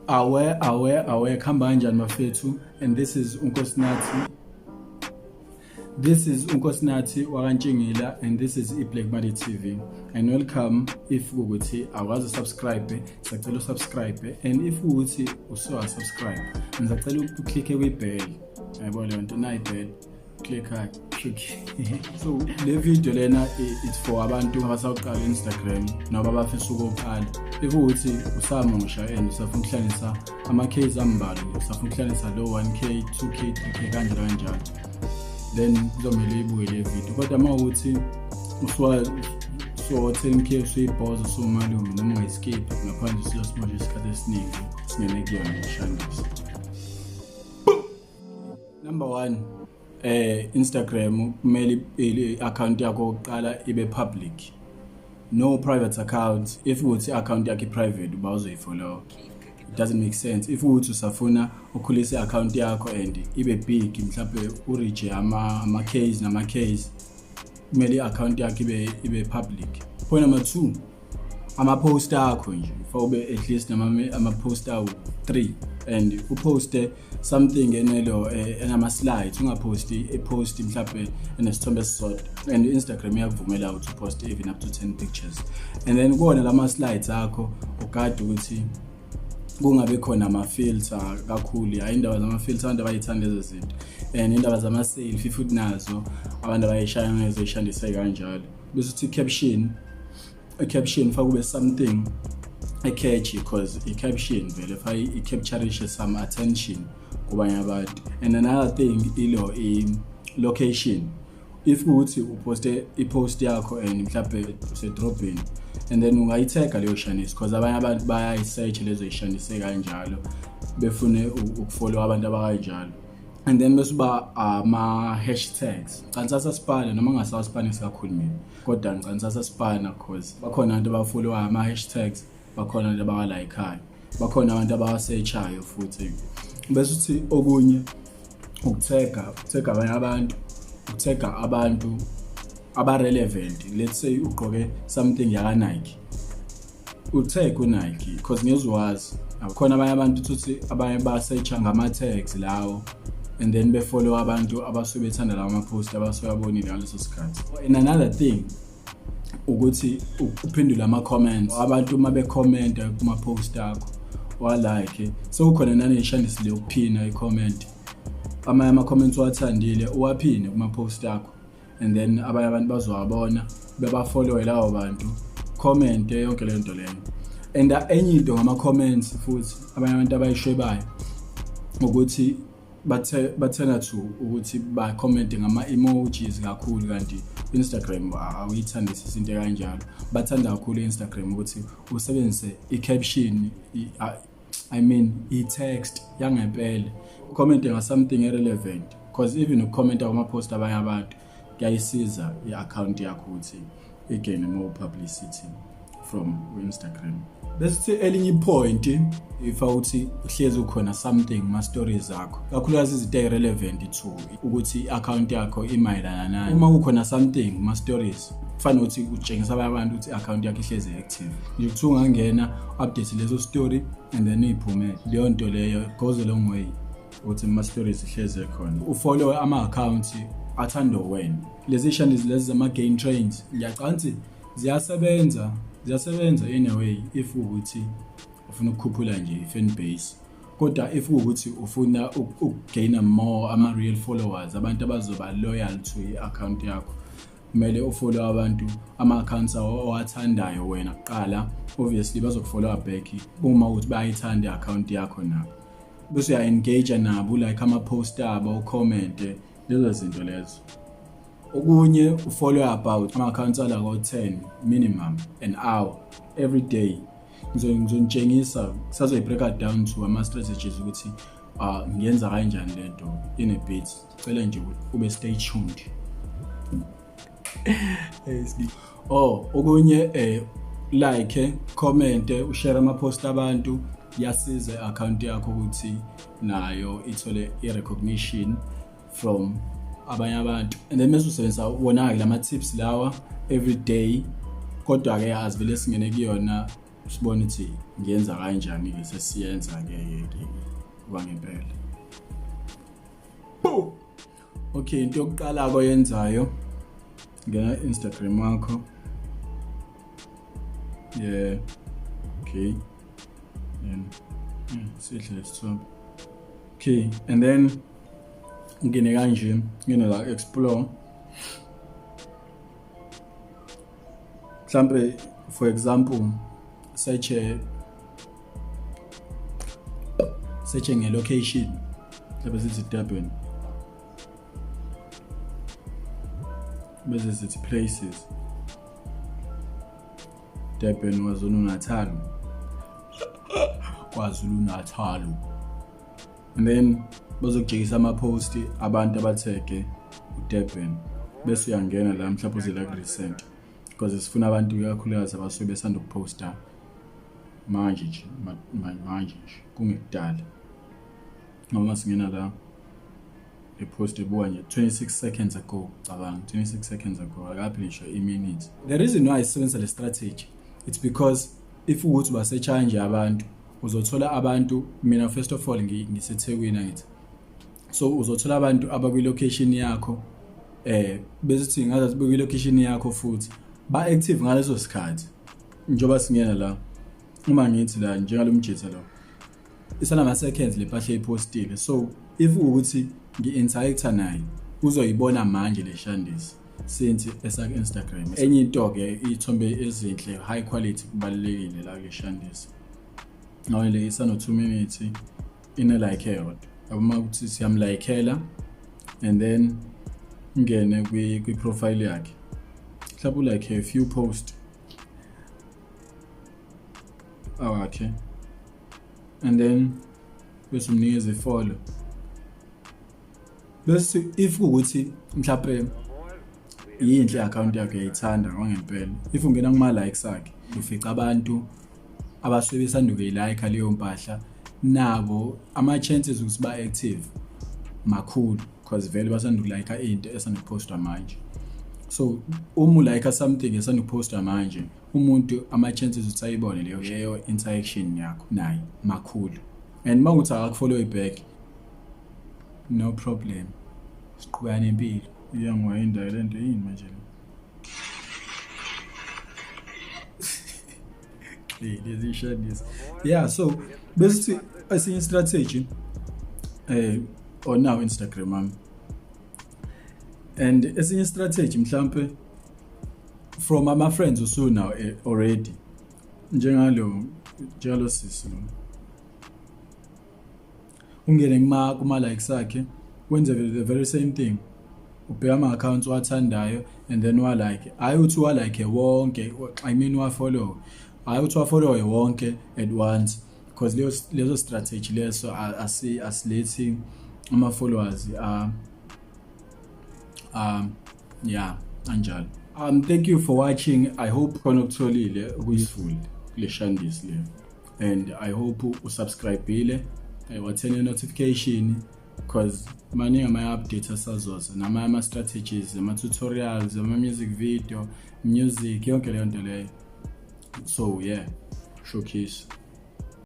Awe, awe, awe, kuhamba kanjani bafethu? And this is uNkosinathi. This is uNkosinathi wakaNtshingila and this is iBlack Money TV. And welcome. If ukuthi awukaze subscribe, sacela usubscribe, and if ukuthi usuwa subscribe, ngisacela uclicke kwi-bell. Yabo leyo nto, nayi bell. Click click. So le video lena, it's for abantu abasawuqala Instagram noma abafisa ukuqala. If ukuthi usamusha and usafuna ukuhlanganisa ama-Ks ambalwa, usafuna ukuhlanganisa lo 1K, 2K, 3K, kanjalo kanjalo, then kuzomele uyibuke le video. Kodwa uma ukuthi usuwa so 10K, usuyibhoza, usumalume, noma ungayiskip ngaphandle, sizosimosha isikhathi esiningi, singene kuyona ishandisa. Number 1, Instagram kumele i-account yakho yokuqala ibe public, no private account. If ukuthi i-account yakho i-private, uba uzoyifollow, it doesn't make sense. If ukuthi usafuna ukhulisa i-account yakho and ibe big, mhlawumbe ureach ama-Ks nama-Ks, kumele i-account yakho ibe public. Point number 2, ama-post akho nje fa ube at least ama-post awu-3 and uposte something enelo enama-slides. Ungaphosti i-post mhlawumbe enesithombe esisodwa, and i-Instagram iyakuvumela ukuthi uposte even up to 10 pictures. And then kuwona lama-slides akho, ugade ukuthi kungabe khona ama-filter kakhulu. Hayi, indaba zama-filter, abantu abayithanda lezo zinto, and indaba zama-selfie futhi nazo abantu abayishaya ngezoyishandise kanjalo. Bese uthi caption, i-caption fa kube something e-catchy, because i-caption vele fa i-capturishe some attention kubanye abantu. And another thing, ilo i-location. If ukuthi uposte i-post yakho and mhlawumbe usedrobheni, and then ungayithenga leyo shanisi, because abanye abantu bayayi-search lezo yishanise kanjalo, befune ukufollow abantu abakanjalo. And then bese uba ama-hashtags. Ngicela sipana noma ngingasawaspanisi kakhulu mina, kodwa ngicela sasipana cause bakhona abantu abafollowayo ama-hashtags, bakhona abantu abawalayikhayo, bakhona abantu abawasearchayo futhi. Bese uthi okunye, ukuthega abanye abantu, ukuthega abantu aba-relevant. Let's say ugqoke something yaka-Nike, utag uNike, because ngezwazi akhona abanye abantu ukuthi abanye basearcha ngama-tags lawo and then befollow abantu abasuke bethanda lawo ma-post abasuke babonile ngaleso sikhathi. And another thing ukuthi uphendule ama-comments abantu uma bekhomenta kuma-post akho, wa-like. Sekukhona naney'shandisi lokuphina i-comment. Amanye ama-comments owathandile uwaphine kuma-post akho, and then abanye abantu bazowabona, bebafollowe labo bantu, comment, yonke leyo nto leyo. And enye into ngama-comments futhi abanye abantu abayishwebayo ukuthi bathe bathena to ukuthi ba-comment ngama-emojis kakhulu, kanti Instagram awuyithandisisi into kanjalo. Bathanda kakhulu i-Instagram ukuthi usebenzise i-caption, I mean i-text yangempela, comment nga-something irrelevant, because even ukukhomenta kuma-post abanye abantu kuyayisiza i-account yakho ukuthi igain more publicity from Instagram. Bese elinye ipoint, ifa uthi uhlezi ukhona something ma stories akho, kakhulukazi izinto ezirelevant to ukuthi i-account yakho imayelana nani. Uma kukhona something ma stories, kufanele ukuthi utshengisa abanye abantu ukuthi i-account yakho ihlezi active nje. Kuthiwa ungangena update leso story and then uyiphumele leyo nto leyo, goes a long way ukuthi ma stories ihlezi khona. Ufollow ama-accounts athandwa wena. Lezi shandizi lezi zama-gain trains, ngiyacabanga ziyasebenza, ziyasebenza in a way if ukuthi ufuna ukukhuphula nje i-fan base. Kodwa if kuwukuthi ufuna ukugaina more ama-real followers, abantu abazoba loyal to i-account yakho, kumele ufollow abantu, ama-accounts owathandayo wena kuqala. Obviously bazokufollowa back uma ukuthi bayayithanda i-account yakho nabo, bese uya-engage nabo, like ama-post abo, ucommente, lezo zinto lezo. Okunye, ufollow about ama-accounts ala ko-10 minimum an hour every day. Ngizonitshengisa, kusazoyi-break down to ama-strategies ukuthi ngiyenza kanjani lento in a bit. Cela nje ube stay tuned. Oh, okunye, like, comment, ushare ama-post abantu, yasiza i-account yakho ukuthi nayo ithole i-recognition from abanye abantu. And then mase usebenzisa wona-ke lama tips lawa every day. Kodwa-ke azivele singene kuyona. Sibone ukuthi ngiyenza kanjani ke, sesiyenza ke kwangempela. Okay, into yokuqala oyenzayo, ngena Instagram wakho. Yeah. Okay. Then sihle lesithombe. Okay, and then ngene kanje, ngene la explore. Mhlambe for example, search nge location. Mhlambe sithi Durban. Bese sithi places. Durban, KwaZulu-Natal. KwaZulu-Natal. And then bazokujikisa ama-post abantu abathege uDurban. Bese uyangena la mhlawumbe uze la recent. Because sifuna abantu ikakhulukazi abasuke besanda ukuposta manje nje, manje nje kungekudala. Noma singena la i-post ebuka nje 26 seconds ago, cabanga 26 seconds ago, akaphi ngisho i-minute. The reason why sisebenzisa le strategy, it's because if ukuthi basearcha nje abantu, uzothola abantu, mina first of all ngiseThekwini ngithi, so uzothola abantu abakwi-location yakho, bese sithi ngazathi bekwi-location yakho futhi ba active ngaleso sikhathi. Njengoba singena la, uma ngithi la njengalomjitha lo, isanama seconds le mpahla epostile, so if ukuthi ngi-interacta naye uzoyibona manje le shandisi since esa Instagram. Enye into ke, ithombe ezinhle high quality kubalulekile la kule shandisi. Ngawe le isano 2 minutes ine like eyodwa, yabo, ukuthi siyamlikela and then ngene kwi profile yakhe, mhlawumbe like a few post awakhe, and then bese umnikeza i-follow. Bese if ukuthi mhlawumbe yinhle i-account yakho uyayithanda ngempela, if ungena kuma likes akhe ufica abantu abasuke besanda ukuyilike leyo mpahla, nabo ama chances ukuthi ba active makhulu because vele basanda ukulike into esanda kupostwa manje. So uma ulike something esanda kupostwa manje, umuntu ama chances ukuthi ayibone leyo interaction yakho naye makhulu. And mawuthi akakufollow back, no problem, siqhubeka nempilo. Iyangiwayinda lento yini manje le? Lezi shandisi. Yeah, so bese esinye strategy on now Instagram wami, and esinye strategy mhlambe from ama friends usunawo already, njengalo sisi lo, ungene kuma likes akhe, wenze the very same thing, ubheka ama accounts wathandayo and then wa like, hayi uthi wa like wonke, I mean wa follow, hayi uthi wa follow wonke at once, because leso strategy leso asilethi ama followers yeah anjalo. Thank you for watching. I hope khona ukutholile useful kule shandisi le, and I hope usubscribeile, wathena notification, because maningi ama updates asazoza nama ama strategies, ama tutorials, ama music video, music, yonke leyo nto leyo. So yeah, showcase.